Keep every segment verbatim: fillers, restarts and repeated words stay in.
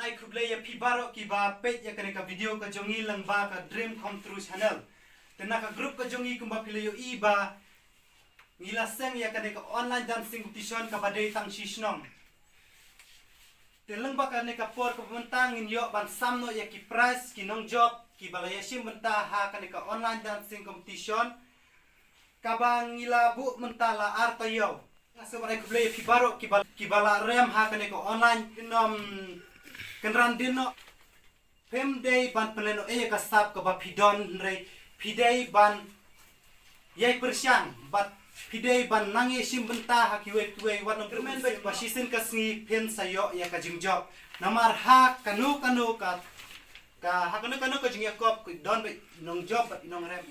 Ai khublei ïa phi baroh kiba peit ïa kane ka video ka jong ngi lyngba ka Dream Come True Channel. Te na ka group ka jong ngi kumba phi la ïohi ba ngi la seng ïa kane ka online dancing competition kaba dei tang shi shnong. Te lyngba kane ka por kaba mynta ngin ïoh ban sam noh ïa ki prize ki nongjop kiba la ïashim bynta ha kane ka online dancing competition kaba ngi la buh mynta la ar taïew. Nga sngewbha ban ai khublei ïa phi baroh kiba, kiba la rem ha kane ka online. Ngin ym kynran dien noh. Phim dei ban pynlehnohei ïa ka sap kaba phi don, hynrei phi dei ban ïai pyrshang bad phi dei ban nang ïashim bynta ha kiwei kiwei, wat nang kyrmen beit ba shisien ka sngi phin sa ïoh ïa ka jingjop. Namar ha kano kano ka, ka, ha kano kano ka jingïakop ka don beit i nongjop bad i nongrem.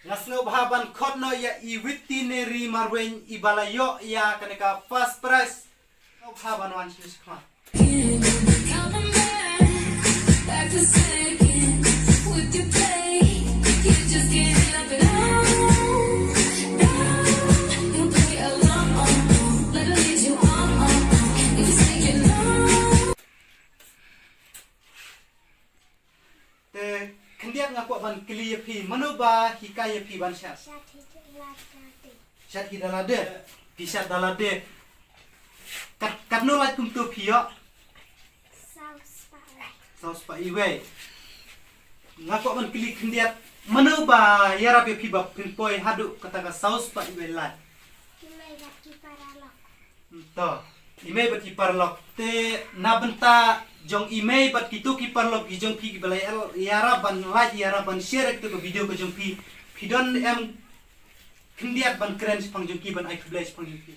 Nga sngewbha ban khot noh ïa i Witty Neri Marwein iba la ïoh ïa kane ka first prize. Sngewbha ban wan sha khmat. Te khyndiat nga kwah ban kylli ïa phi, mano ba hikai ïa phi ban shat? Shat hi da lade. Shat hi da lade. Phi shat da lade. Kat, katno lait kumto phi ïoh? Saw spah iwei. Saw spah iwei. Nga kwah ban kylli khyndiat, mano ba ïarap ïa phi ba phin poi haduh kata ka saw spah iwei lait? Ki mei bad ki paralok. To, i mei bad ki paralok. Te na bynta jong i mei bad kito ki paralok ki jong phi kiba la ïa-, ïarap ban like, ïarap ban share ïa kito ka video ka jong phi, phi don em khyndiat ban kren shaphang jong ki, ban ai khublei shaphang jong ki?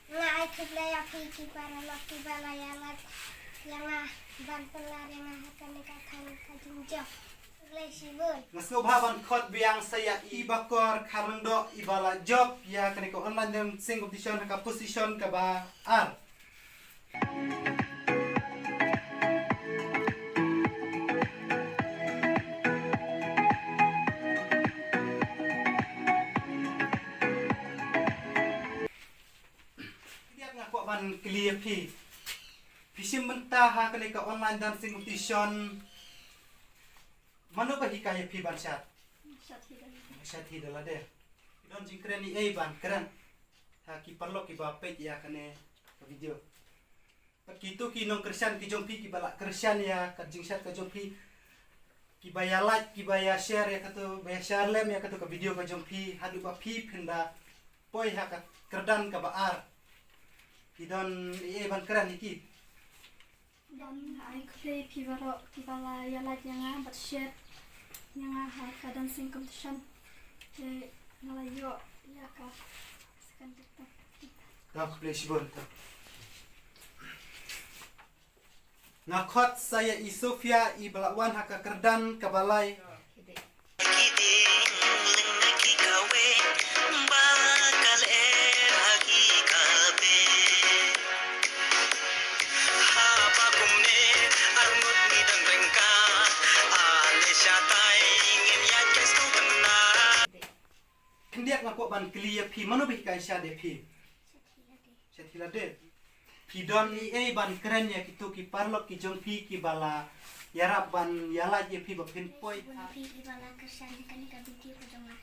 Nga ai khublei ïa phi ki paralok kiba la ïa like ïa nga ban pynlait ïa nga ha kane ka kane ka jingjop. Khublei shibun. Nga sngewbha ban khot biang sa ïa i Bakor Kharlyngdoh iba la jop ïa kane ka online dancing competition ha ka position kaba ar. Khyndiat nga kwah ban kylli ïa phi. Phi shim bynta ha kane ka online dancing competition. Mano ba hikai ïa phi ban shat? Shat hi da lade. Shat hi da lade. Phi don jingkren ei ei ban kren ha ki paralok kiba peit ïa kane ka video? Bad kito ki nongkyrshan ki jong phi kiba la kyrshan ïa ka jingshat ka jong phi, kiba ïa like, kiba ïa share ïa kato, ba ïa share lem ïa kato ka video ka jong phi haduh ba phi phin da poi ha ka kyrdan kaba ar. Phi don ei ei ban kren ïa ki? Don, ai khublei phi baroh kiba la ïa like ïa nga bad share ïa nga ha ka dancing competition. Te nga la ïoh ïa ka second victim. To khublei shibun to. Nga khot sa ïa i Sofia iba la wan ha ka kyrdan kaba lai. Khyndiat nga kwah ban kylli ïa phi, mano ba hikai shat ïa phi? Shat hi lade. Phi don ei ei ban kren ïa kito ki paralok ki jong phi kiba la ïarap ban ïa like ïa phi ba phin poi? Phi iba la kyrshan ïa kane ka video ka jong nga.